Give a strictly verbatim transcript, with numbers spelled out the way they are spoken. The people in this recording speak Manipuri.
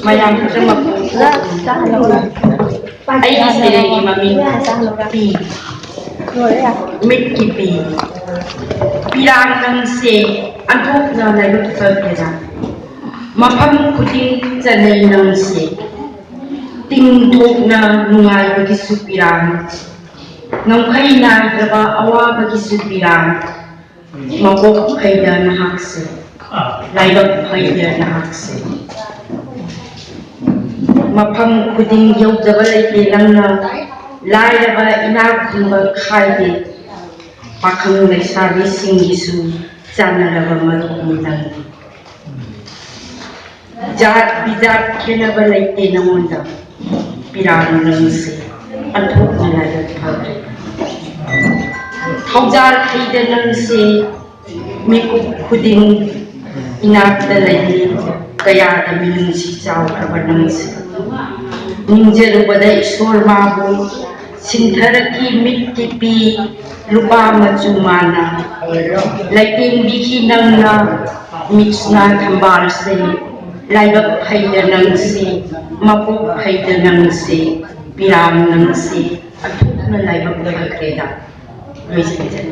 ꯃꯌꯥꯝ ꯄꯨꯝꯅꯃꯛꯄꯨ ꯑꯩꯒꯤ ꯁꯩꯔꯦꯡꯒꯤ ꯃꯃꯤꯡ ꯄꯤ꯫ ꯃꯤꯠꯀꯤ ꯄꯤ꯫ ꯄꯤꯔꯥꯡ ꯅꯪꯁꯦ ꯑꯣꯟꯊꯣꯛꯅ ꯂꯥꯏꯕꯛ ꯐꯈ꯭ꯔꯦꯗ꯫ ꯃꯐꯝ ꯈꯨꯗꯤꯡ ꯆꯠꯅꯩ ꯅꯪꯁꯦ꯫ ꯇꯤꯡꯊꯣꯛꯅ ꯅꯨꯡꯉꯥꯏꯕꯒꯤꯁꯨ ꯄꯤꯔꯥꯡ, ꯉꯝꯈꯩ ꯅꯥꯏꯗ꯭ꯔꯕ ꯑꯋꯥꯕꯒꯤꯁꯨ ꯄꯤꯔꯥꯡ꯫ ꯃꯀꯣꯛ ꯐꯩꯗ ꯅꯍꯥꯛꯁꯦ, ꯂꯥꯏꯕꯛ ꯐꯩꯗ ꯅꯍꯥꯛꯁꯦ꯫ ꯃꯐꯝ ꯈꯨꯗꯤꯡ ꯌꯧꯗꯕ ꯂꯩꯇꯦ ꯅꯪꯅ, ꯂꯥꯏꯔꯕ ꯏꯅꯥꯛ ꯈꯨꯟꯕ ꯈꯥꯏꯗꯦ꯫ ꯄꯥꯈꯪ ꯂꯩꯁꯥꯕꯤꯁꯤꯡꯒꯤꯁꯨ ꯆꯥꯟꯅꯔꯕ ꯃꯔꯨꯞꯅꯤ ꯅꯪꯗꯤ꯫ ꯖꯥꯠ ꯕꯤꯖꯥꯠ ꯈꯦꯠꯅꯕ ꯂꯩꯇꯦ ꯅꯉꯣꯟꯗ꯫ ꯄꯤꯔꯥꯡ ꯅꯪꯁꯦ ꯑꯣꯟꯊꯣꯛꯅ ꯂꯥꯏꯕꯛ ꯐꯈ꯭ꯔꯦ꯫ ꯊꯧꯖꯥꯜ ꯍꯩꯗ ꯅꯪꯁꯦ ꯃꯤꯀꯨꯞ ꯈꯨꯗꯤꯡ ꯏꯅꯥꯛꯇ ꯂꯩꯔꯤ꯫ ꯀꯌꯥꯗ ꯃꯤꯅꯨꯡꯁꯤ ꯆꯥꯎꯈ꯭ꯔꯕ ꯅꯪꯁꯦ꯫ ꯅꯤꯡꯖꯔꯨꯕꯗ ꯏꯁꯣꯔ ꯃꯥꯕꯨ ꯁꯤꯟꯊꯔꯛꯈꯤ ꯃꯤꯠꯀꯤ ꯄꯤ ꯂꯨꯄꯥ ꯃꯆꯨ ꯃꯥꯅ꯫ ꯂꯩꯇꯦꯡꯕꯤꯈꯤ ꯅꯪꯅ ꯃꯤꯠꯁꯅꯥ ꯊꯝꯕꯥꯜꯁꯦ꯫ ꯂꯥꯏꯕꯛ ꯐꯩꯗ ꯅꯪꯁꯦ, ꯃꯄꯣꯛ ꯐꯩꯗ ꯅꯪꯁꯦ, ꯄꯤꯔꯥꯡ ꯅꯪꯁꯦ꯫ ꯑꯣꯟꯊꯣꯛꯅ ꯂꯥꯏꯕꯛ ꯐꯈ꯭ꯔꯦꯗ꯫ ꯂꯣꯏꯁꯤꯟꯖꯔꯦ꯫